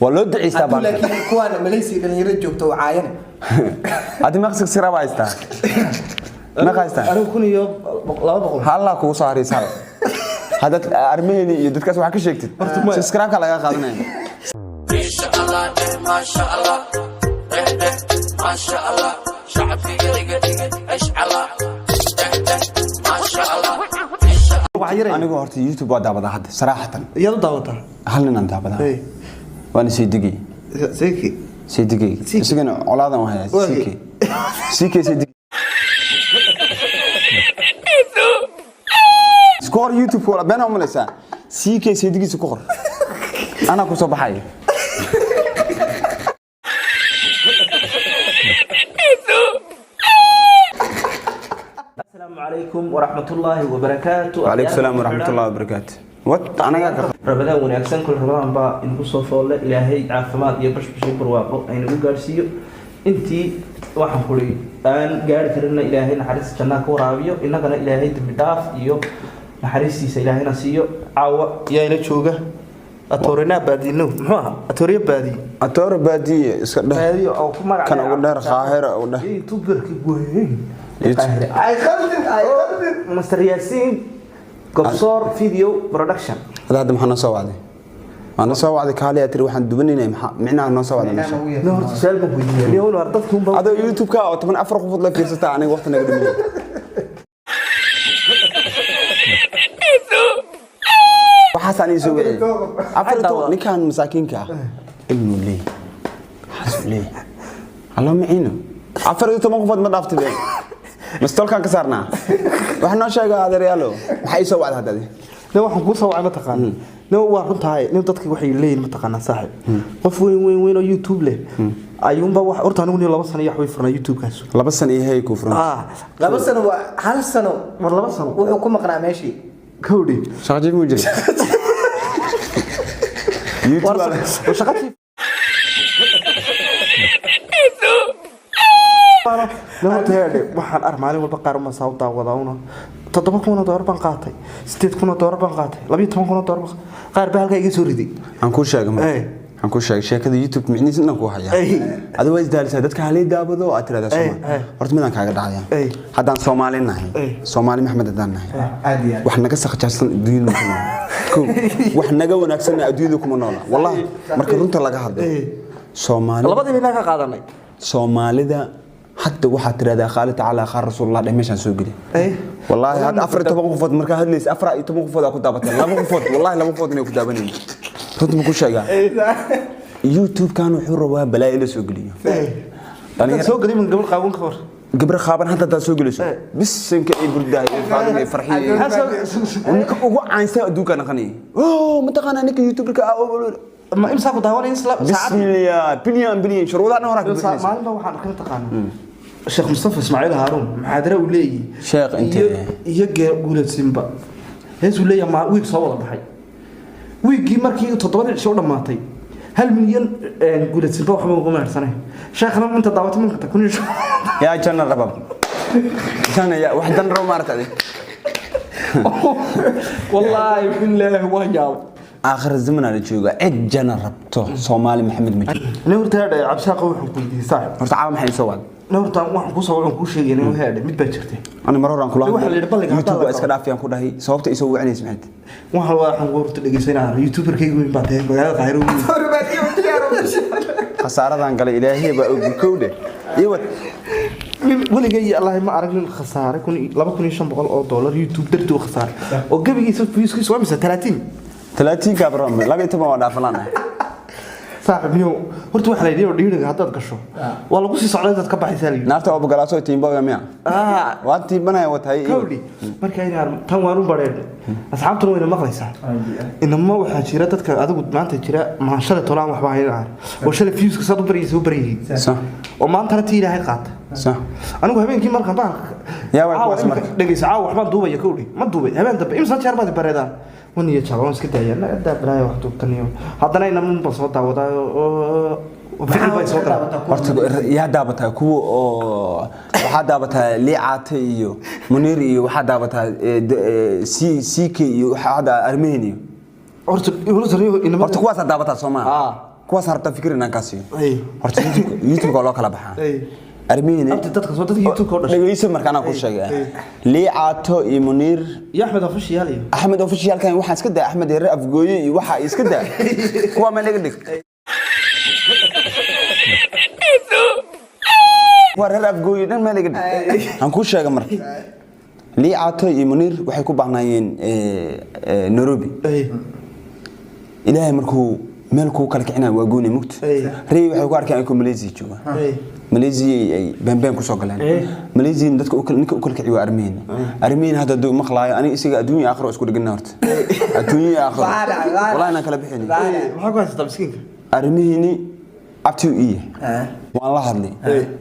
Waa loo duceystaa Hadduu baan. Laakiin kuwaana Malaysia dhalinyaro joogto oo caayana. Haddi meeqa subscribe haystaa? Meeqa haystaa? Anigu 1200. Hallaa kugu soo haraysa hal. Haddaad arrimaheeni iyo dadkaas waxaa ka sheegtid, subscribe-ka lagaa qaadanaya. Insha Allah, eh, Masha Allah, eh, eh, Masha Allah, shacabkiga iga dhigay ashcala, eh, eh, Masha Allah, Insha Wax yaray. Anigu horta YouTube waa daawadaa hadda, saraxatan. Iyaad u daawataa? Hal nin aan daawadaa. Hey. Waana Saydigey. Seki. Saydigey. CK. Isagana colaadan u hayaa. Waagii. CK, CK Saydigey. Isku qor YouTube wala been u malaysaa. CK Saydigiisa ku qor, anaa ku soo baxaya. Asalaamu calaykum waraxmatullaahi wabarakaatu. Wacalaykum salaam waraxmatullahi wabarakaatu. Wat anagaa ka Rabadaan wanaagsan. Kul rabadaan baa inagu soo foolle. Ilaahay caafimaad iyo bashbash iyo barwaaqo aynagu gaadhsiiyo. Intii waxaan kuri aan gaari karina, Ilaahay naxariista jannaa ka waraabiyo. Innagana Ilaahay dembi dhaaf iyo naxariistiisa Ilaahayna siiyo. Caawa yaa ila jooga? Atoorinaa baadino, muxuu ahaa, atooriye baadiye. Atoora baadiye iska dheh. Baadiyo oo ku magac Kan ugu dheer Qaahira ugu dheer. YouTuberki weyn. YouTube. Ay khaldin, ay khaldin. Master Yaasiin Gobsoor Video Production. Hadda maxaa noo soo wacday? Waa noo soo wacday, kaaliyaa tiri, waxaan dubanaynay. Maxaa micnaha noo soo wacday meesha? No, horta su'aal baan weydiiyay. Niyow, war dadku unbaa Adoo YouTube-ka oo 14 qofood la fiirsataa, aniga waqti naga dhumiyay. Waxaas aniga soo wacay 14 ninkan masaakiinka ah ilmuu leeyahay, waxaasuu leeyahay, hallo maciino. 14 qofood ma dhaaftay be mastolkaan ka saarnaa. Wax noo sheega, adeeryaalo, maxaa ii soo wacday hadda adi? Nin waxaan kuu soo wacay, mataqaana, nin waa runtahay. Nin dadka waxay leeyihin, mataqaanaa saaxib, qof weyn weyn weyn oo YouTube leh ayuunba wax. Horta anigu nin 2 sano iyo wax way furnaa YouTube-kaas. 2 sano iyo hey kuu furan. Ah. 2 sano waa hal sano. War 2 sano. Wuxuu ku maqnaa meeshii. Kowdhi. Shaqa jiif muu jiray YouTube? War shaqadii nin horta heedhe, waxaan ar maalin walba qaar uma saa u daawadaa una 7,000 oo doolar baan qaatay, 8,000 oo doolar baan qaatay, 12,000 oo doolar baan. Qaar baa halkaa iga soo riday. Aan kuu sheegay marka. Eh. Waxaan kuu sheegay sheekada YouTube micnihiisa inaan kuu hayaa. Eh. Adiga waa isdaalisaa, dadka halay daawado aad tiraahdaa. Eh, Soomaali. eh. Horta midaan kaaga dhacaya. Eh. Haddaan Soomaali nahay, Eh. Soomaali Maxamed haddaan nahay, Aad iyo aad. wax naga saqjaarsan adduunyada kuma noola. Kow, wax naga wanaagsanna adduunyada kuma noola. Wallahi marka runta laga hadlo. Eh. Soomaali Labadiiba inaan ka qaadanay. Soomaalida hadda waxaad tiraahdaa qaali tacaala qaar rasuulullah dheh meeshaan soo geli. Eh. Wallaahi hadda 14 qofood markaa hadlaysa, 14 qofood aa ku daabatay. Laba qofood, wallaahi laba qofood inay ku daabanayeen. Runta ma ku sheegaa? YouTube-kan wuxuu rabaa balaayo la soo geliyo. Dhallinyaro soo gelin gabar qaawan ka hor. Gabar qaaban hadda haddaad soo geliso, Eh. bisinka ay burdahay iyo Faadima iyo Farxiyo iyo Maxaa soo ninka ugu caansan adduunka naqanaya. Oh, mataqaanaa ninka YouTuberka ah Ma imsaa ku daawanaya isla saacad? Bismillah, bilyan bilyan shuruudaha dhan horaa ka buuxinaysa. Maalin baa waxaan arkay, mataqaana, Sheekh Mustafa Ismaaciil Haaruun muxaadara uu leeyahay. Sheekh intee? Iyo Guuleed Simba hees uu leeyahay. Wiig soo wada baxay, wiiggii markii 7dii cisho u dhammaatay, 1 milyan Guuleed Simba waxba ugama harsanay. Sheekhna inta daawatay markata kun iyo shan. Yaa janna rabab, janna yaa wax dan rabo maaragta adi. Wallaahi bilaahi waa yaabay. Aakhir zamanaa la joogaa, cid janna rabto Soomaali Maxamed ma jiro. Nin horta heedhe, Cabsaaqa, waxaan ku weydiiyey saaxib. Horta caawa maxay soo wacday? Nin horta waxaan kuu soo, waxaan kuu sheegay, nin heedhe, mid baa jirtay. Ani mar horaan kula Waxaa la yidhi balliga haddaa YouTube la waa iska galo. dhaafiyaan ku dhahay. Sababta isoo wacinaysa maxay tahay? Waxaan horta dhegeysanaa YouTuberkayga weyn baa tahay magaalada Qaahiro weyn. Khasaaradan galay Ilaahay baa og, kowdhe iyo wad. Nin weligay iyo Allahi ma arag nin khasaaray 2500 oo dollar YouTube dartii u khasaaray oo gebigiisa viewskiisa waa mise 30. 30 ka bro, 12 waa dhaafalaan. Saaxib, niyow, horta waxaa la yidhi oo dhiiriga haddaad gasho waa lagu sii socday, dad ka baxaysaa la yidhi. Naarta oo bogolaasoo tiimba miya? Ah. Waa tiimbanaya watahay. Kawdhi, marka inaan tan waan u bareernay, asxaabtuna wayna maqlaysaa. Inama waxaa jira dadka adigu maanta jira maa shalay tolaan waxba hayn aan oo shalay viewska saad u baryaysa u baryayay oo maantana tii Ilaahay qaata. Anigu habeenkii markaan bahalka Yaa way caawa kuwaas imika marka. Dhegeyso, caawa waxbaan duubaya, kowdhi, ma duubay habeen dambe. Imsa jeer baad i bareedaan? Waniyo jaba waan iska daayaa, naga daa balaayo wax duubtan iyo haddana inamun baan soo daawadaa oo ficil bay soo galaan. Horta yaa daabataa? Kuwa oo waxaa daabataa Liicaate iyo Muniir iyo waxaa daabataa C C K iyo waxaa hadda armeheen iyo Horta inama Horta kuwaasaa daabataa soo maaha? Ah. Kuwaas rabtaa fikir inaan kaa siiyo. Ay. Horta YouTube-ka waa loo kala baxaa. Ay. Armiini. Abti dadka soo dadka YouTube-ka oo dhashay. Dhegeyso, marka anaa ku sheegaya. Liicaato iyo Muniir. Iyo Axmed Official iyo Axmed Officialkan waxaan iska daa, Axmed Heere Afgooye iyo waxa iska daa. Kuwa meel iga dhig. Kuwa reer Afgooye dhan meel iga dhig. Aan kuu sheega marka. Liicaato iyo Muniir waxay ku baahnaayeen Nairobi. Ay. Ilaahay markuu meel kuu kala kicinayo waa gooni mugta. Ay. Rey waxay ku arkeen ayagoo Malaysia jooga. Ay. Malaysia ay beenbeen kusoo galeen. Eh. Malaysia dadka ninka u kala kiciyo waa Armenia. Armenia hadda hadduu maqlaayo, aniga isaga adduun iyo aakhiro isku dhigana horta. Adduun iyo aakhiro. Waa dhacay, waa dhacay. Wallahi inaan kala bixinin. Maxaa ku haysataa miskiinka? Armihini abti u iya. Waan la hadlay.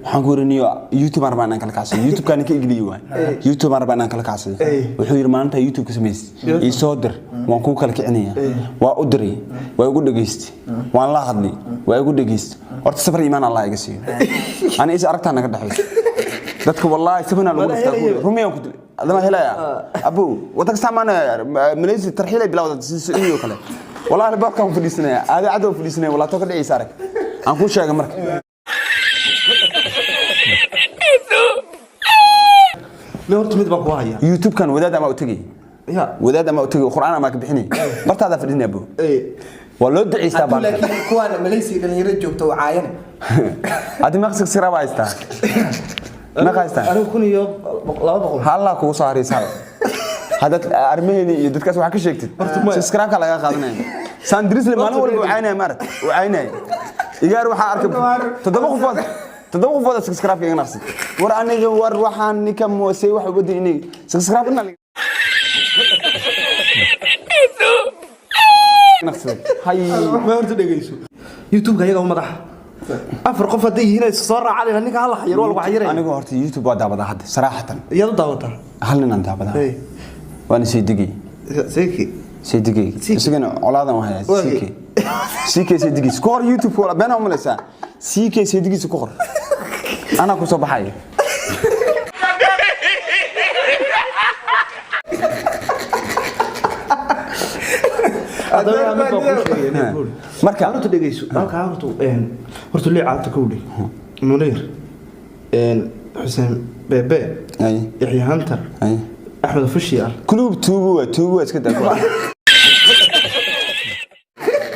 Waxaan ku yiri, niyo YouTube aan rabaa inaan kala kacsado. YouTube-ka ninka igiliyi waay. YouTube aan rabaa inaan kala kacsado. Wuxuu yiri, maalinta YouTube ka samaysay ii soo dir, waan kuu kala kicinaya. Waa u diray, waa igu dhageystay. Waan la hadlay, waa igu dhageystay. Horta safar iimaan Allah iga siiyo. Ani is aragtaa naga dhaxayso. Dadka wallahi safanaa lagu Wala dhuftaa. helayo. Rumiyaan ku dilay. Adama helaya. Abu, wadanka saamaana Malaysia tarxiilay bilawda si Sacuudi oo kale. Wallahi albaabkaan fadhiisanaya. Aadi cadow fadhiisanaya, wallahi too ka dhacaysa arag. Aan kuu sheegay marka. Me horta mid baan ku haya. YouTube-kan wadaad ama u tagay. Ya. Wadaad ama u tagay, Qur'aan ama ka bixinay. Bartaada fadhinaya abu. Ay. Waa loo duceystaa Hadduu baan. laakiin kuwaana Malaysia dhalinyaro joogto oo caayana. Adi maqsig sira baa haystaa. Meeqa haystaa? Anigu 1200. Hallaa kugu soo haraysaa. Haddaad arrimaheeni iyo dadkaas waxaa ka sheegtid, Horta maya. subscribe-ka lagaa qaadanaya. Sandrisle maalin walba uu caynaya, maarag uu caynaya. Igaar waxaa arkay 7 qofood, 7 qofood subscribe-ka iga naqsid. War aniga, war waxaan ninka moosay wax uga inay subscribe ina naqsiday. Hay. Ma horta dhegeyso. YouTube-ka iyaga u madaxa. Afar qof hadday yihiin ay soo raacaan ninka hala xayiro, waa lagu xayiraya. Anigu horta YouTube waa daabadaa hadda saraaxatan. Iyaad u daawataa? Hal nin aan daabadaa. Ay. Waana sii digay. Seeki. Seydigey. CK. Isagana colaadan waan hayaa. Waagii. CK. CK Seydigiis. Ku qor YouTube wala been umalaysaa. CK Seydigiis ku qor. Anaa ku soo baxaya. Haddaba mid baan kuu sheegaya, nin guul. Marka Horta dhegeyso. Halkaa horta horta Liicaata kowdhi. Muniir. Xuseen Bebe. Ay. Yaxya Hunter. Ay. Axmed Official. Kulub tuugu waa tuugu, waa iska daa.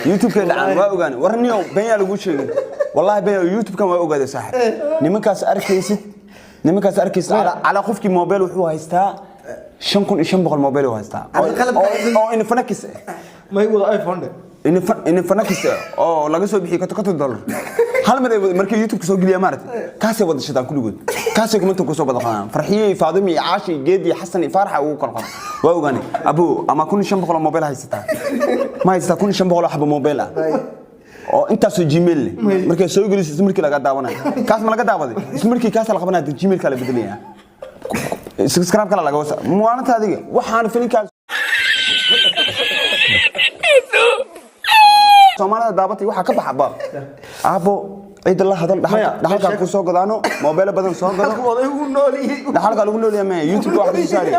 YouTube-ka dhacaan waa ogaanay. War niyow, been yaa lagu sheegay. Wallahi been YouTube-kan waa ogaaday saaxib. Nimankaas arkaysid, nimankaas arkaysid ala qofkii mobile wuxuu haystaa 5500 mobile uu haystaa. Ama qalabka- Oo Infinix ah. Ma igu wada iPhone dhe. Infinix oo laga soo bixiyay $50. Hal mid ay markay YouTube soo geliyaa maaragtay, kaasay wada shidaan kulligood, kaasay kumanta kusoo wada qadaan. Farxiye iyo Faadumi iyo Caashi iyo Geedi iyo Xasan iyo Faaraxa ugu kala qoran. Waa ogaanay abu, ama 1500 oo mobile haysataa, ma haysataa 1500 oo xabo mobile ah oo intaasoo Gmail leh, markay soo geliso isla markii laga daawanayo. Kaas ma laga daawaday isla markii kaas la qabanaya, Gmail kala bedelaya, subscribe kala laga wasa muwaanata. Adiga waxaan filinkaas Soomaalida daabatay waxaa ka baxa baab aabo cidda la hadal. Maya, dhaxalkaa ku soo gadaano moobeelo badan soo gado. Oday ugu nool yihiin. Dhaxalkaa lagu noolyahay maya YouTube wax ku saari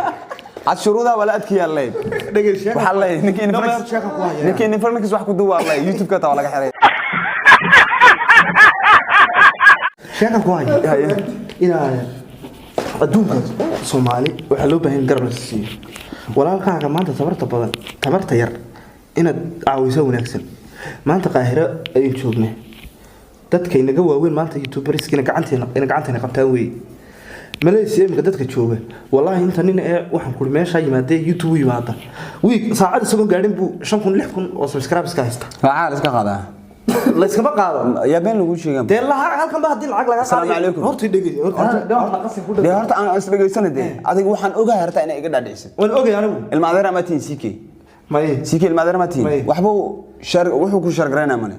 cad shuruudaha waa la adkeeyaa leyd. Dhegeyso. Waxaa leeyahay ninkii No, maya, sheeka ku haya. Ninkii Infinix wax ku duwaa leeyahay YouTube-ka taa waa laga xiray. Sheeka ku haya. Inaa adduunka Soomaali waxaa loo baahan garab la siiyo. Walaalkaaga maanta tabarta badan, tabarta yar inaad caawiso wanaagsan. Maanta Qaahiro ayaan joognay. Dadka inaga waaweyn maanta YouTuberskiina gacanteena qabtaan weeye. Malaysia imika dadka jooga, wallahi inta nin ee waxaan kuri meesha yimaadee YouTube u yimaada. Week saacad isagoo gaadhin buu 5000 6000 oo subscribers ka haysta. Lacag la iska qaadaa. La iskama qaado. Yaa been lagu sheegaa? Dee laha halkan ba haddii lacag laga Asalaamu qaadayo- calaykum. Horta dhegeyso, horta Dee horta aan is dhegaysana. Dee adiga waxaan ogahay horta inay iga dhaadhicisid. Waan ogay anigu. Ilma adeer ama tihiin CK? Maye. CK ilma adeer ma tihiin? May. Waxba shar wuxuu ku shargaraynaa male.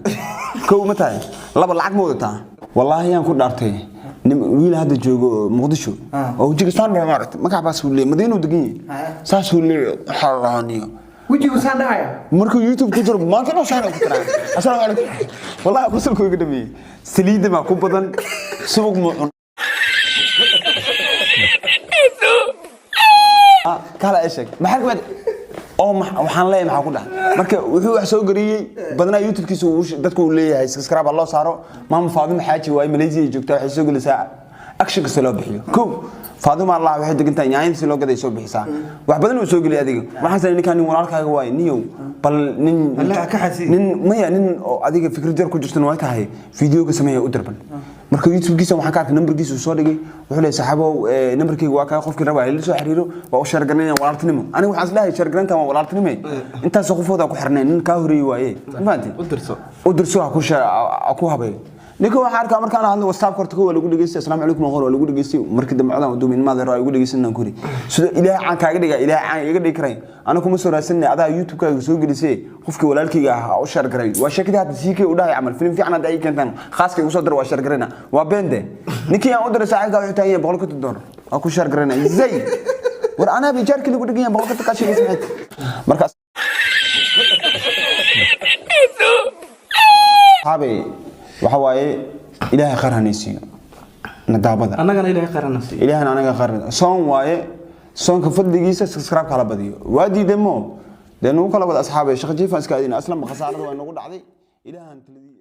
Kow ma tahay? Laba lacag ma wadataa? Wallaahi yaan ku dhaartay, nin wiil hadda joogo Muqdisho oo wejiga saan dhahay, maaragtay, magac baas uu leeyahay, Madiina uu degan yahay, saasuu leeyahay, waxaa la dhahaa niyo Wejigu saan dhahaya. Markuu YouTube ku jiro maanta dhan saan ku jiraa, assalaamu calaykum. Wallaahi qosolku iga dhameeyey. Saliidda baa ku badan, subag muu cun kala. Ii sheeg maxaa ka Oo waxaan leeyahay, maxaa ku dhacay? Marka wuxuu wax soo geliyey badanaa YouTube-kiisa dadku uu leeyahay subscribe ha loo saaro. Maama Faadimo Xaaji waaye, Malaysia ay joogtaa. Waxay soo gelisaa action kasta loo bixiyo. Kow, Faadimo Allah waxay degan tahay nyaanyada si loo gaday soo bixisaa. Wax badan uu soo geliyay. Adiga waxaan sanay ninkaan nin walaalkaaga waaye, niyow, bal nin Allah ka xasi. Nin maya, nin oo adiga fikrad yar ku jirtana way tahay, videoga sameeya u dirban. Marka YouTube-kiisa waxaan ka arkay nambarkiisa uu soo dhigay. Wuxuu leeyahay, "Saaxiibow, nambarkayga waa kaa, qofkii raba ila soo xiriiro, waa u share garanaya." Walaaltinimo, aniga waxaan isleeyahay share garantan waa walaaltinimo. Intaasoo qofooda ku xirnay, nin kaa horeeyey waaye, ma fahanteen? U dirso. U dirso, ha ku share, ha ku habeeyo. Ninka waxaan arkaa markaan hadlo WhatsApp horta kow waa lagu dhageystay, "Assalaamu calaykum" hor waa lagu dhageystay. Markii dambe codaan duumin maad hore igu dhageysan aan kuri sida Ilaahay caan kaaga dhiga, Ilaahay caan iga dhigi karay. Ana kuma soo raadsanay, adaa YouTube-kaaga soo gelisay. Qofkii walaalkayga ah u share garay. Waa sheekadii hadda CK u dhahay camal. Film fiican hadda ay keentaan, khaaska igu soo dira, waa share garayna. Waa beende. Ninkii aan u diray saaxiibka wuxuu taagan yahay $150 waa ku share garayna. Zay war anaa bijaarkii lagu dhigan yahay 150 kaa sheegaysa maxay tahay? Marka asxaabay, waxa waaye, Ilaahay khayr hanaysiiyo nadaabada. Annagana Ilaahay khayr na siiyo. Ilaahna anaga khayr. Soon waaye, soonka fadligiisa subscribe kala badiyo. Waa diiday mo dee nagu kala wada. Asxaabay, shaqo jiifaan iska aadina. Aslan khasaarada waa nagu dhacday. Ilaahan taladii.